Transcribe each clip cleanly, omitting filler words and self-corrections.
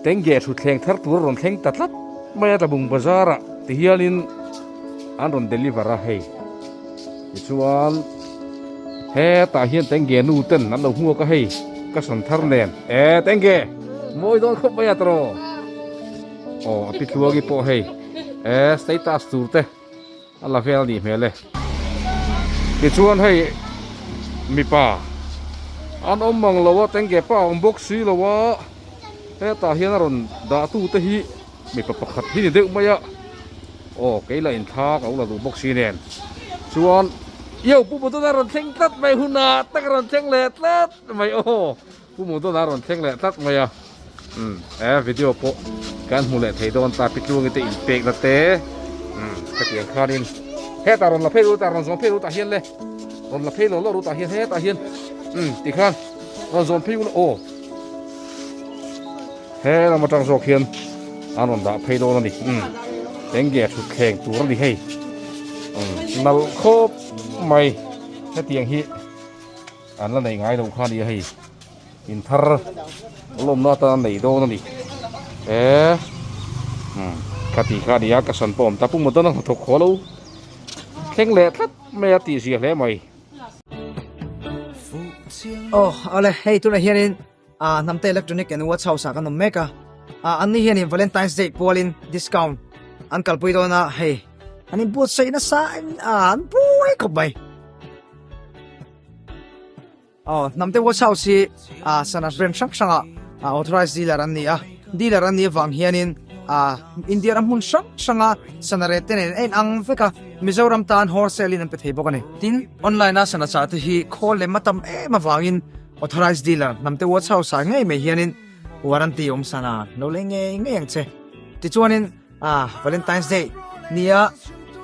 Tengge thutthleng thar tur a rawn thleng ta tlat mai a Tlabung bazar ah ti hianin an rawn deliver a hei. Tichuan hetah hian Tengge nu ten an lo hmuak a hei ka san thar nen e Tengge mawi dawn khawp mai a tawh aw a pi tluangi pawh hei e status tur te A la vel a nih hmel e. Tichuan hei mipa an awm mang lo a, tengge pa a awm bawk si lo a, hetah hian a rawn dah tu te hi mipa pakhat hi ni deuh mai a, aw kei lah inthlak a lo la duh bawk si nen chuan io Pu Mudona rawn thleng tlat mai hunah tak a rawn thleng leh tlat mai aw. Pu Mudona rawn thleng leh tlat mai a, umm he video pawh kan hmu leh thei dawn ta Pi Tluangi te inpekna te umm hetiang khanin hetah rawn la phei ru tah rawn zawm phei ru tah hian le rawn la phei lo lo ru tah hian hetah hian umm tikhan rawn zawm phei ula aw he lam atang zawk hian an rawn dah phei dawn a ni umm eng nge thutthleng tur a ni hei umm nalh khawp mai hetiang hi. An la nei ngai lo kha a ni a hei in thar lawmna atan an nei dawn a ni e umm ka tih kha a ni a ka sawn pawh a awm ta pu Modona hnathawk haw lo thleng leh tlat mai a tih zia hle mai. Aw awle hei tunah hianin ah hnamte electronic and watch house ah kan awm mek a ah an ni hianin Valentine's Day pualin discount an kalpui dawn a hei an inbuatsaih nasa in ah an buai khawp mai. Aw, Hnamte Watch House hi ah sana brand hrang hrangah ah authorized dealer an ni a, dealer an nih avang hianin ah India ram hmun hrang hranga sana rate te nen a inang vek a, Mizoram tan wholesale in an pe thei bawk a ni. Tin, online a sana chah te hi khawl lem a tam em avangin authorized dealer Hnamte Watch House ah ngei mai hianin warranty awm sana lo lei ngei ngei ang che. Tichuanin ah Valentine's Day nia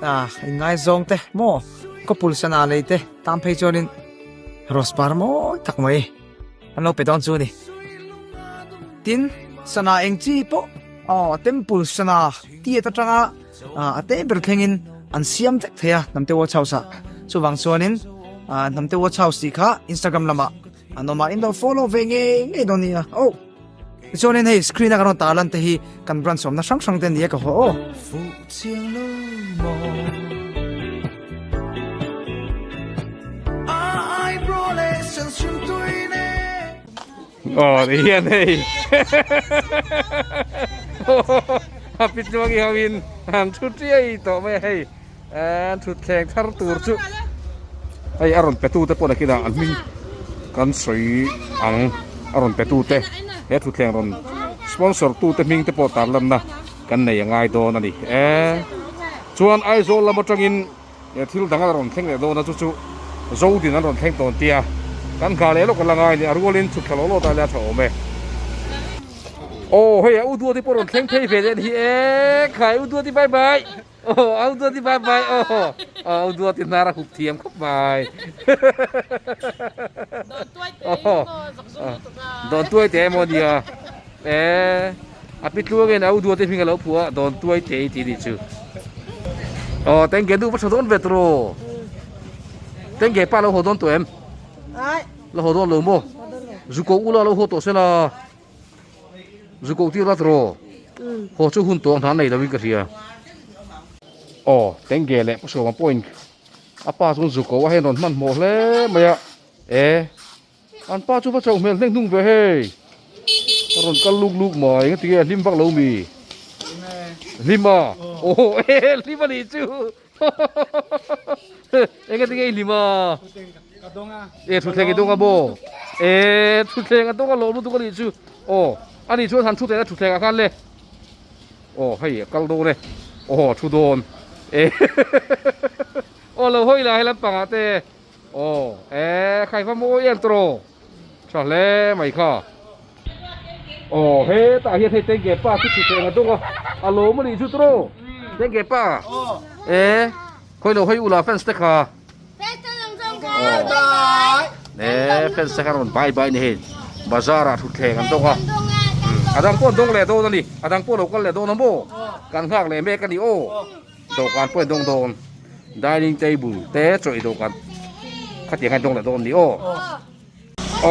ah inngaizawng te maw couple sana lei te tan phei chuanin Rose par mawi tak mai an lo pe dawn chu a ni. Tin, sana eng chi pawh aw temple sana tiat atanga a te ber thlengin an siam vek thei a Hnamte Watch House ah. Chuvang chuanin Hnamte Watch House tih kha Instagram lamah an awm a, in lo follow ve ngei ngei dawn nia. Oh! Tichuanin hei screen a kan rawn tarlan te hi kan branch awmna hrang hrang te nia ka haw aw. Aw ti hian hei a pi tluangi ho in an thu tiai tawh mai a hei an thutthleng thar tur chu hei a rawn pe tu te pawh nakinah an hming kan sawi ang a rawn pe tu te he thutthleng rawn sponsor tu te hming te pawh tarlanna kan nei a ngai dawn a ni e chuan Aizawl lam atangin thil dang a rawn thleng leh dawn a chu chu Zodin an rawn thleng tawn tia kan nghah leh lawk a la ngai a ni a rualin chhuk thla lawh lawh ta ila a tha awm e. Aw hei a u Duati pawh rawn thleng phei ve leh a ni e khai u Duati bye bye. Aw au duati bye bye aw au duati hnar a hup thiam khawp mai dawn tuai te emaw nia e a pi tluangin au duati hming a lo phuah a dawn tuai te i tih nih chu aw tengge nu va tha dawn ve tawh tengge pa lo haw dawn tawh em lo haw dawn lo maw zu ko ula lo haw tawh sela. Zu koh tir la tawh haw chu hun tawng hna nei lovin ka hria. Aw tengge leh Pu Sawma pawhin a pa chuan zu koh a hei an rawn hmanhmawh hle mai a, e an pa chu va chauh hmel hneng hnung ve hei a rawn kal luk luk mai engati nge a hlim vak lo mi hlim a aw e hlim a nih chu Engati nge i hlim a? E thutthleng i dawng a maw? E thutthleng a dawng a lawm lutuk a nih chu. Aw a nih chuan han thu teh a thutthleng ah khan le. Aw hei a kal dawn e. Aw thu dawn. E aw lo hawi la he lampang ah te. Aw e khai va mawi em tawh. Tha hle mai kha. Aw hetah hian hei tengge pa chu thutthleng a dawng a, a lawm a nih chu tawh tengge pa e khawi lo hawi ula fans te kha e fans te kha rawn bye bye ni hei bazar ah thutthleng an dawng a a dang pawh an dawng leh dawn a ni a dang pawh lo kal leh dawn a maw kan nghak leh mek a ni aw dawhkan pawh an dawng dawn dining table te chaw ei dawhkan khatiang hian dawng leh dawn a ni aw.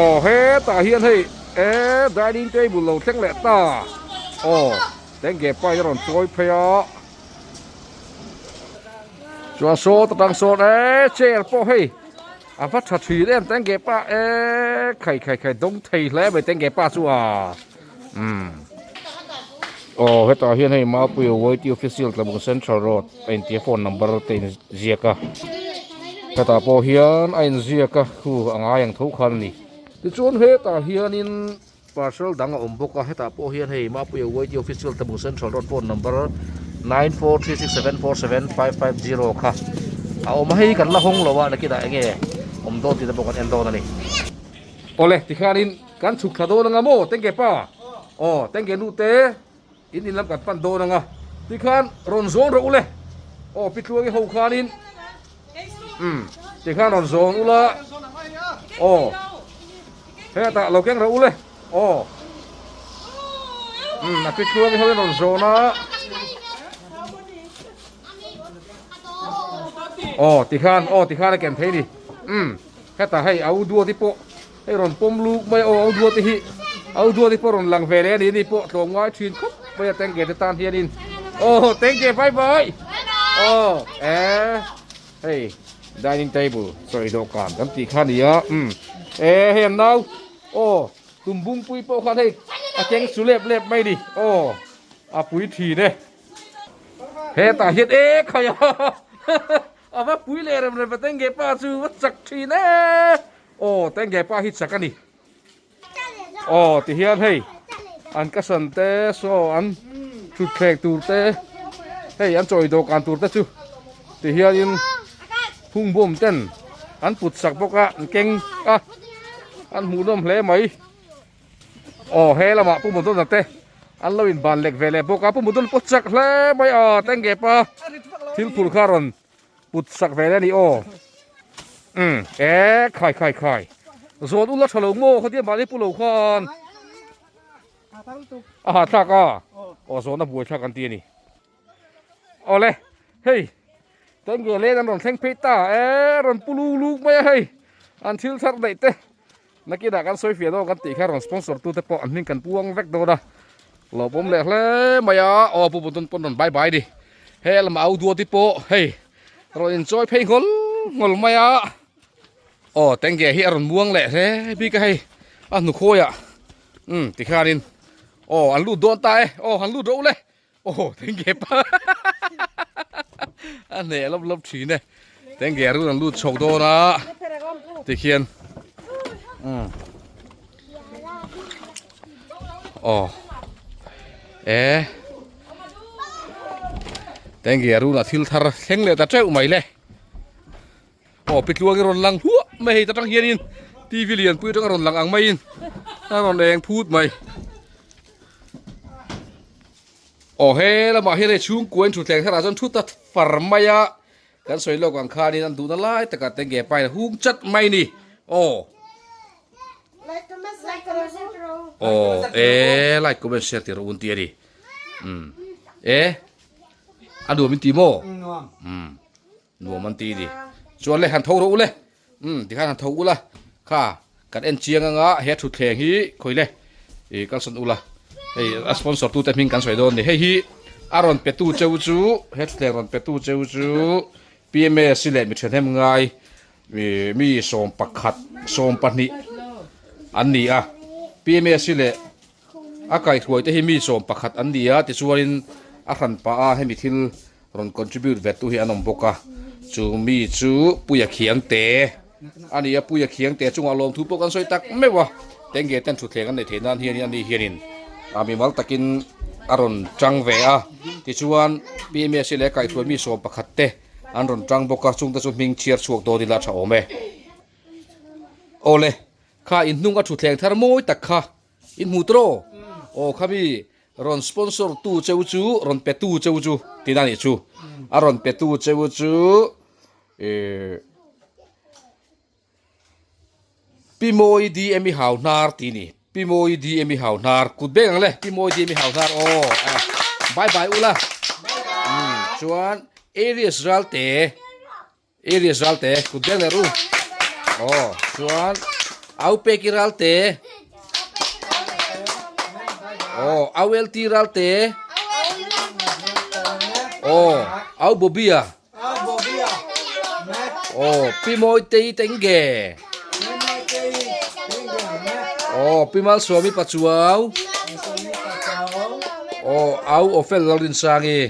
Aw hetah hian hei e dining table lo thleng leh ta. Aw tengge pa in a rawn chawi phei a. Chuan saw ta tang sawn e chair pawh hei a va tha thin em tengge pa e khai khai khai dawng thei hle mai tengge pa chu a umm aw hetah hian hei Mapuia YT official Tlabung Central Road a intia phone number te in ziak a hetah pawh hian a inziak a khu a ngai ang tho khan a ni tichuan hetah hianin. Parcel dang a awm bawk a, hetah pawh hian hei Mapuia YT Official Tabung Central Road phone number 9436747550 kha a awm a, hei kan la hawng lo a, nakinah eng nge awm dawn tih te pawh kan en dawn a ni. Awle tikhanin kan chhuk thla dawn anga maw Tengge pa? Aw Tengge nu te in in lam kan pan dawn anga tikhan rawn zawn rawh ule aw Pi Tluangi ho khanin umm tikhan rawn zawn ula aw. Hetah lo keng rawh u le. Aw. Umm a pitluang hi ho in rawn zawn a. Aw tikhan aw tikhan a ken thei ni. Umm hetah hei a u duat hi pawh hei rawn pawm luk mai a aw a u duat hi a u duat hi pawh rawn lang ve leh a ni ni pawh tlawm ngai thin khawp mai a tengge te tan hianin aw tengge bye bye. Aw e. Hei dining table sawi dawhkan kan tih kha a ni a umm e hei an nau aw tumbung pui pawh khan hei a keng su lep lep mai a ni aw a pui thin e hetah hian e khai a a va pui leh rem rem a tengge pa chu va chak thin e aw tengge pa hi chak a ni aw tihian hei an ka san te saw an thutthleng tur te hei an chawi dawhkan tur te chu tihianin phungbawm ten an put sak bawk a an keng a an hmuhnawm hle mai aw he lamah pu Mudona te an lo inban lek ve leh bawk a pu Mudona pawh chak hle mai a tengge pa thil phur kha a rawn Put sak ve le a ni aw. Umm e khai khai khai. Zawn ula tha lo maw khatia mahni pu lo khan. A ha thlak a. Aw zawn a buai thlak an ti a ni. Awle hei tengge len an rawn thleng phei ta e rawn pu luk luk mai a hei an thil thar daih te. Nakinah kan sawi fiah dawn kan tih kha rawn sponsor tute pawh an hming kan puang vek dawn a, lawmawm leh hle mai a, aw Pu Butun pawn rawn bye bye ni, he lamah au duati pawh hei rawn inchawi phei nghawl nghawl mai a, aw tengge hi a rawn muang leh hle bik a hei a hnukhawiah umm tikhanin aw an lut dawn ta e, aw han lut rawh u le. Aw tengge pa a hneh lawp lawp thin e tengge run an lut chhawk dawn a tikhian umm aw e tengge run a thil thar thleng leh ta teuh mai le aw pitluang hi rawn lang hluah mai hei ta tang hianin tv lianpui atanga rawn lang ang maiin a rawn eng phut mai. Aw he lamah hian hei chhungkua in thutthleng thar ah chuan thu ta far mai a kan sawi lawk ang khanin an duhna lai takah te nge pain a hung chat mai ni aw aw e like comment share tih rawh un ti a ni umm e a nuam in ti maw umm Nuam an ti ni. Chuan le han tho rawh u le. Umm tikhan han tho ula kha kan en chiang anga he thutthleng hi khawi le i kalsan ula hei a sponsor tute hming kan sawi dawn ni. Hei hi a rawn pe tu cheu chu he thutthleng rawn pe tu cheu chu PMS leh mi thahnem ngai mi 11 12 an ni a. PMS leh A kaihruai te hi mi 11 an ni a, tichuanin a hran pah a hemi thil rawn contribute ve tu hi an awm bawk a, chu mi chu Puia Khiangte a ni a, Puia Khiangte chungah lawmthu pawh kan sawi tak meuh a, tengge ten thutthleng an neih theih nan hianin ani hianin a mimal takin a rawn tang ve a, tichuan PMS leh kaihruai mi 11 te an rawn tang bawk a, chungte chu hming chhiar chhuak dawn ila tha awm e. Awle. Kha in hnung a thutthleng thar mawi tak kha in hmu tawh aw kha mi rawn sponsor tu cheu chu rawn pe tu cheu chu tih a nih chu a rawn pe tu cheu chu ihh Pi Mawi DM i hau hnar tih a ni Pi Mawi DM i hau hnar kut beng ang le Pi Mawi DM i hau hnar aw bye bye ula chuan Aries Ralte. Aries Ralte kut beng leh ru. Aw chuan Au Peki Ralte. Aw au LT Ralte. Aw au Bobby-a. Aw Pi Mawitei Tengge. Aw Pi Malsawmi Pachuau. Aw au Ofel Lalrinsangi.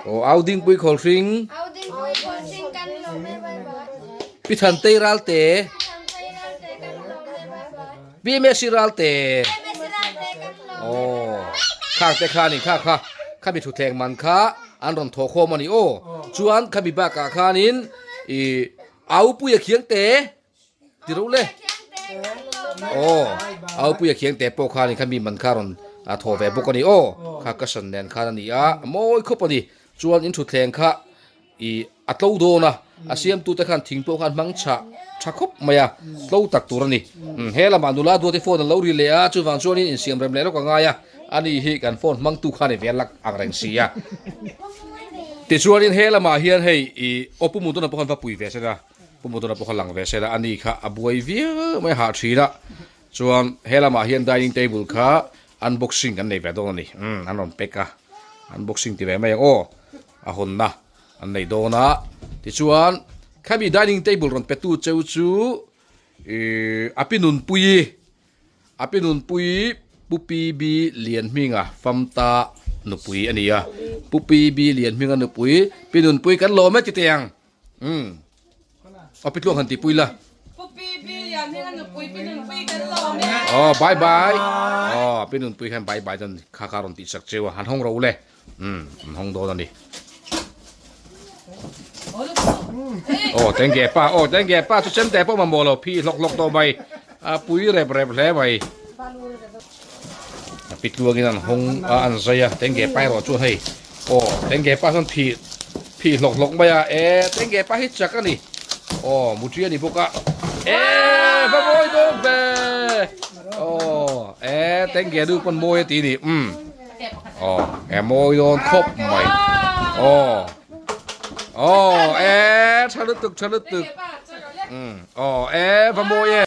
Aw au Dingpui Khawlhring. Pi Thantei Ralte. Pi Messi Ralte. Aw khang te kha ni kha kha khami thutthleng man kha an rawn thawh khawm a ni aw. Chuan khami bakah khanin ih au Puia Khiangte ti reuh le. Aw au Puia Khiangte pawh khanin khami man kha rawn thawh ve bawk a ni aw. Kha ka san nen khan a ni a, a mawi khawp a ni. Chuan in thutthleng kha I a tlo dawn a, a siamtute khan thing pawh khan hmang chhah tha khawp mai a, tlo tak tur a ni. He lamah nula duate phone an lo ri leh a, chuvang chuanin insiam rem leh lawk a ngai a, ani hi kan phone hmangtu khan i vel lak ang reng si a. Tichuanin he lamah hian hei i aw Pu Mutuna pawh khan va pui ve se la, Pu Mutuna pawh kha lang ve se la, ani kha a buai viau mai a hah thin a, chuan he lamah hian dining table kha unboxing kan nei ve dawn a ni, an rawn pack a, unboxing ti ve mai ang aw. A hawnna an nei dawn a, tichuan khami dining table rawn petu cheu chu ihh a pi nunpuii a pi nunpuii Pu PB Lianhminga famta nupui a ni a, Pu PB Lianhminga nupui pi nunpui kan lawm e ti teh ang umm aw pi tluang han tihpui la. Pu PB Lianhminga nupui pi nunpui kan lawm e. Aw bye bye aw pi nunpui khan bye bye chuan kha kha rawn tihsak cheu a han hawng ro le. Umm an hawng dawn a ni. Aw tengge pa aw tengge pa chu chem te pawh mamawh lo phi hlawk hlawk tawh mai a pui rep rep hle mai. A pi tluangin an hawng a an zai a tengge pa erawh chuan hei aw tengge pa chuan phi phi hlawk hlawk mai a e tengge pa hi chak a ni aw mutri a ni bawk a e va mawi dawn ve aw e tengge nu pawn mawi a ti a ni umm. Aw e mawi dawn khawp mai aw aw e tha lutuk tha lutuk um aw e va mawi e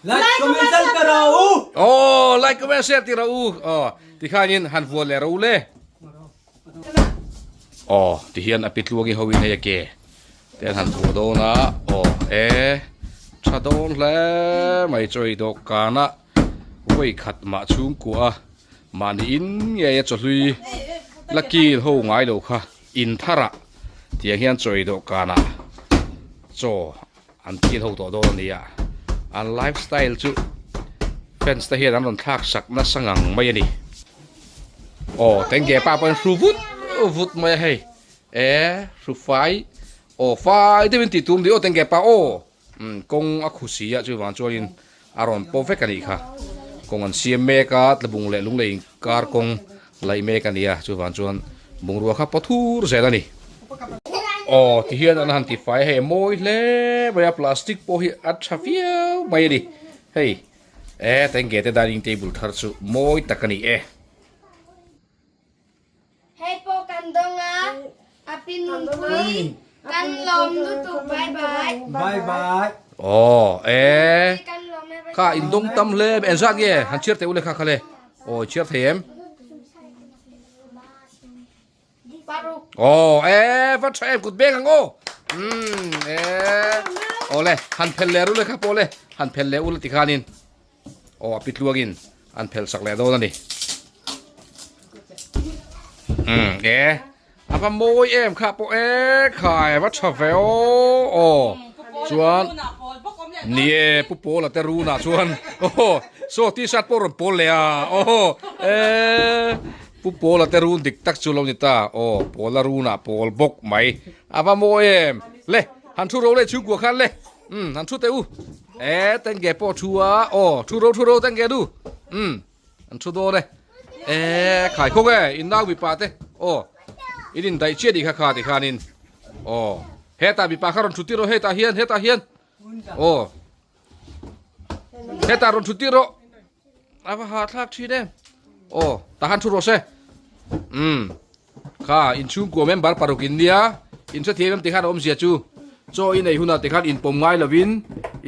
Like comment share ti rawh u aw like comment share ti rawh u aw tikhanin han vuan leh rawh u le aw tihian a pitluangi ho in hei a ke te an han vuah dawn a aw e tha dawn hle mai chawi dawhkan ah Vawi khat mah chhungkua a mahni in ngei a chawhlui la kil ho ngai lo kha in thar ah tiang hian chawi dawhkan ah chaw an kil ho tawh dawn a ni a an lifestyle chu fans te hian an rawn thlak sak nasa ngang mai a ni aw tengge pa pawh in hru vut vut mai a hei e hru fai aw fai deuhin tih tur ni aw tengge pa aw. Umm kawng a khu si a chuvang chuanin a rawn pawh vek a nih kha kawng an siam mek a tlabung leh lunglei inkar kawng laih mek a ni a chuvang chuan bungrua kha paw thur zel a ni. Aw ti hian an han ti fai a hei a mawi hle mai a plastic pawh hi a tha viau mai a ni hei e tengge te dining table thar chu mawi tak a ni e. Hei pawh kan dawng a, a pi nunpui kan lawm lutuk bye bye. Bye bye. Aw e kha in dawng tam hle mai engzat nge han chhiar teh u le kha kha le aw i chhiar thei em Paruk. Aw e va tha em kut beng ang aw umm e aw le han phel leh ru le kha pawh le han phel leh u la tikhanin Aw a pitluangin an phelh sak leh dawn a ni. Umm e a va mawi em kha pawh e khai a va tha ve aw aw chuan ni e pu pawl a te run ah chuan aw saw t-shirt pawh rawn pawl leh a aw e pu pawl a te run dik tak chu lo ni ta aw pawl a run ah pawl bawk mai a va mawi em le han thu ro leh chhungkua khan le umm han thu teh u. E tengge pawh thu a aw thu ro thu ro tengge du um an thu dawn e e khai khawk e in nau mipa te aw in in daih chiah nih kha kha ti khanin aw hetah mipa kha rawn thu tir rawh hetah hian hetah hian aw hetah rawn thu tir rawh a va hahthlak thin em aw tah khan thu rawh se um Kha inchhungkua member paruk in nia, in hrethiam em tikhan a awmzia chu chaw i nei hunah tikhan inpawm ngai lovin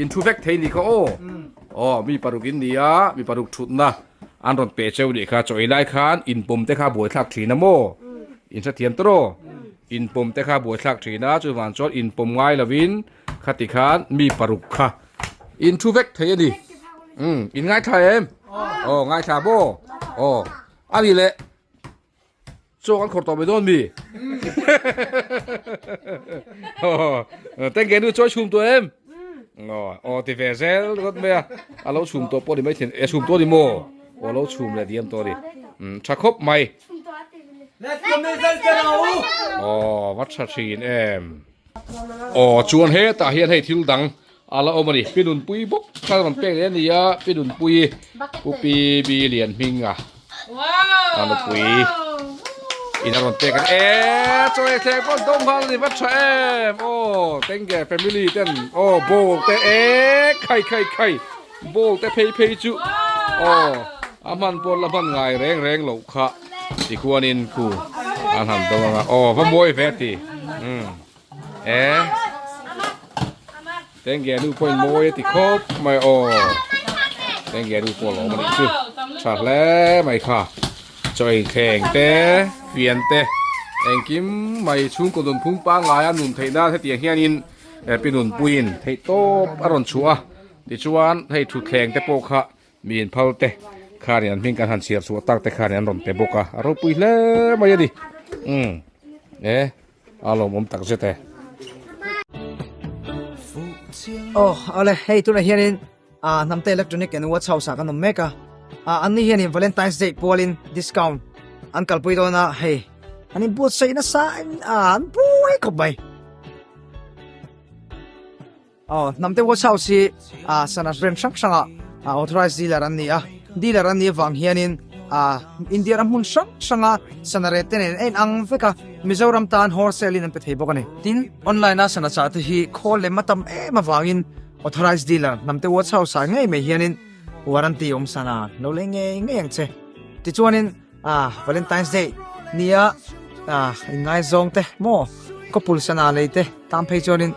in thu vek thei ni kha aw. Aw mi paruk in ni a, mi paruk thutna an rawn pe cheu nih kha chaw ei lai khan inpawm te kha buaithlak thin a maw? In hrethiam ta raw? Inpawm te kha buaithlak thin a, chuvang chuan inpawm ngai lovin khati khan mi paruk kha in thu vek thei a ni. Umm in ngaithla em? Aw ngaithla maw? Aw a ni leh. Chaw kan khawrh tawh mai dawn mi? Tengge nu chawi chhum tawh em? Aw ti ve zel ringawt mai a, a lo chhum tawh pawh ni mai thin, e chhum tawh ni maw? Aw lo chhum leh diam tawh a ni, tha khawp mai. Aw va tha thin em. Aw chuan hetah hian hei thil dang a la awm a ni, Pi Nunpui bawk kha rawn pek leh a ni a, Pi Nunpui Pu Pi Bi Lian Hminga a nupui in a rawn pek a ni e chaw ei thleng pawh an dawm nghal a ni va tha em aw tenge family ten aw bowl te e khai khai khai bowl te phei phei chu aw a hman pawh la hman ngai reng reng loh kha tikhuanin khu an han dawm anga aw va mawi ve ti umm e tenge nu pawhin mawi a ti khawp mai aw tenge nu pawh a lawm a nih chu tha hle mai kha chaw ei thleng te fian te engkim mai chhungkaw nun phung pangngai a nun theih nan hetiang hianin pi nunpuiin theih tawp a rawn chhuah a tichuan hei thutthleng te pawh kha Mi inphal te khanin an hming kan han chhiar chhuah tak te khanin an rawn pe bawk a, a ropui hle mai a ni. Umm e a lawmawm tak zet e. Aw awle hei tunah hianin ah hnamte electronic and watch house ah kan awm mek a, ah anni hianin Valentine's Day pualin discount an kalpui dawn a hei an inbuatsaih nasa in ah an buai khawp mai. Aw, Hnamte Watch House hi ah sana brand hrang hrangah ah authorized dealer an ni a. Dealer an nih avang hianin ah India ram hmun hrang hranga sana rate te nen a inang vek a, Mizoram tan wholesale in an pe thei bawk a ni. Tin, online a sana chah te hi khawl lem a tam em avangin authorized dealer Hnamte Watch House ah ngei mai hianin warranty awm sana lo lei ngei ngei ang che. Tichuanin ah Valentine's Day nia ah inngaizawng te maw couple sana lei te tan phei chuanin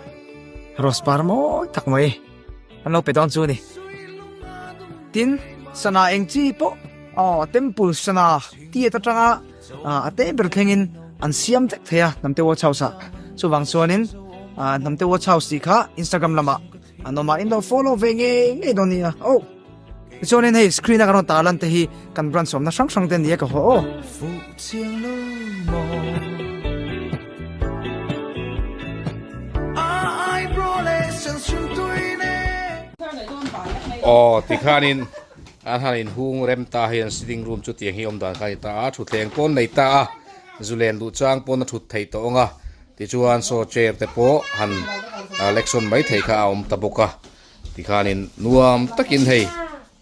rose par mawi tak mai an lo pe dawn chu a ni. Tin, sana eng chi pawh aw temple sana tiat atanga ah a te ber thlengin an siam vek thei a Hnamte Watch House ah. Chuvang chuanin ah Hnamte Watch House tih kha Instagram lamah an awm a, in lo follow ve ngei ngei dawn nia. Oh! Tichuanin hei screen a kan rawn tarlan te hi kan branch awmna hrang hrang te nia ka haw aw. Aw tikhanin an han inhung rem ta hei an sitting room chu tiang hi awm dan kha a ni ta a thutthleng pawn nei ta a zulen duh chang pawn a thut theih tawh ang a tichuan saw chair te pawh han leksawn mai theih kha a awm ta bawk a. Tikhanin nuam takin hei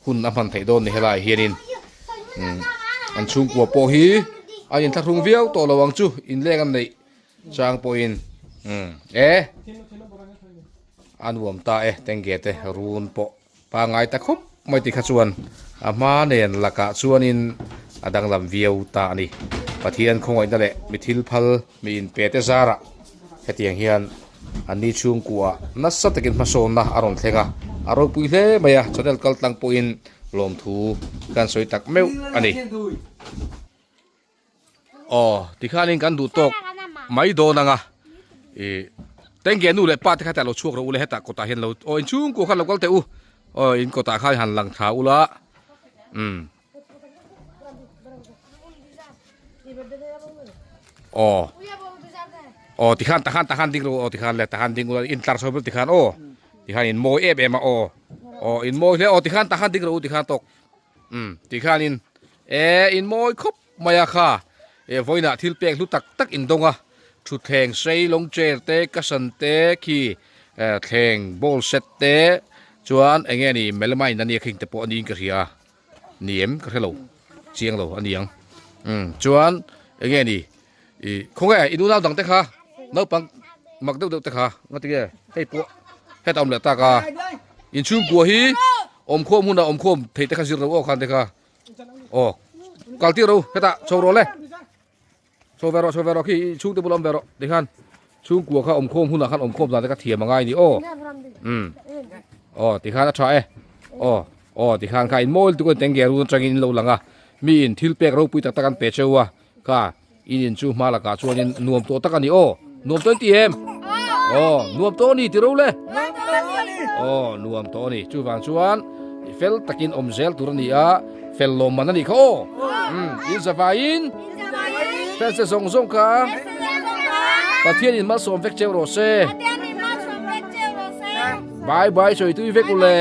hun a hman theih dawn ni helaiah hianin an chhungkua pawh hi a inthlahrung viau tawh lo ang chu inleng an neih chang pawhin e a nuam ta e tengge te run pawh pangngai ta khawp mai tikha chuan a hma nen lakah chuanin a danglam viau ta a ni Pathian khawngaihna leh mi thil phal mi inpe te zarah hetiang hian Anni chhungkuah nasa takin hmasawnna a rawn thleng a, a ropui hle mai a, channel kal tlang pawhin lawmthu kan sawi tak meuh a ni. Aw, tikhanin kan duh tawk mai dawn ang a, ih Tengge nu leh pa te kha tah lo chhuak rawh u le hetah kawtah hian lo, aw in chhungkua khan lo kal teh u, aw in kawtah khan han lang thla ula, umm. Aw aw tikhan takhan takhan ding ru aw tikhan le takhan ding ula in tlar chho ber tikhan aw tikhan in mawi em em a aw aw in mawi hle aw tikhan takhan ding ru tikhan tawk um tikhan in e in mawi khawp mai a kha e vawiinah thil pek hlu tak tak in dawng a thutthleng sei lawng chair te cushion te khi thleng bowl set te chuan eng nge ni melamine ania khing te pawh aniin ka hria. Ni em ka hre lo chiang lo a niang umm chuan eng nge ni ih khawnge i nunau dang te kha naupang mak deuh deuh te kha nga tinge hei pawh heta awm leh tak a inchhungkua hi awmkhawm hunah awmkhawm thei te kha zir lo aw khan te kha aw kal tir ro hetah chho rawh le. Chho ve rawh, chho ve rawh khi i chhungte bula awm ve rawh tikhan chhungkua kha awmkhawm hunah khan awmkhawm dan te kha thiam a ngai ni aw. Umm. Aw tikhan a tha e. Aw aw tikhan kha in mawi lutuk a ni teng ger un atangin in lo lang a mi in thil pek ropui tak tak an pe cheu a kha in in chu hma lakah chuanin nuam tawh tak a ni aw nuam tawh in ti em aw nuam tawh a ni ti ro le aw nuam tawh a ni chuvang chuan fel takin awm zel tur a ni a fel lawm man a nih kha aw um in zavaiin fans te zawng zawng kha Pathian in malsawm vek cheu rawh se bye bye sawi tui vek u le.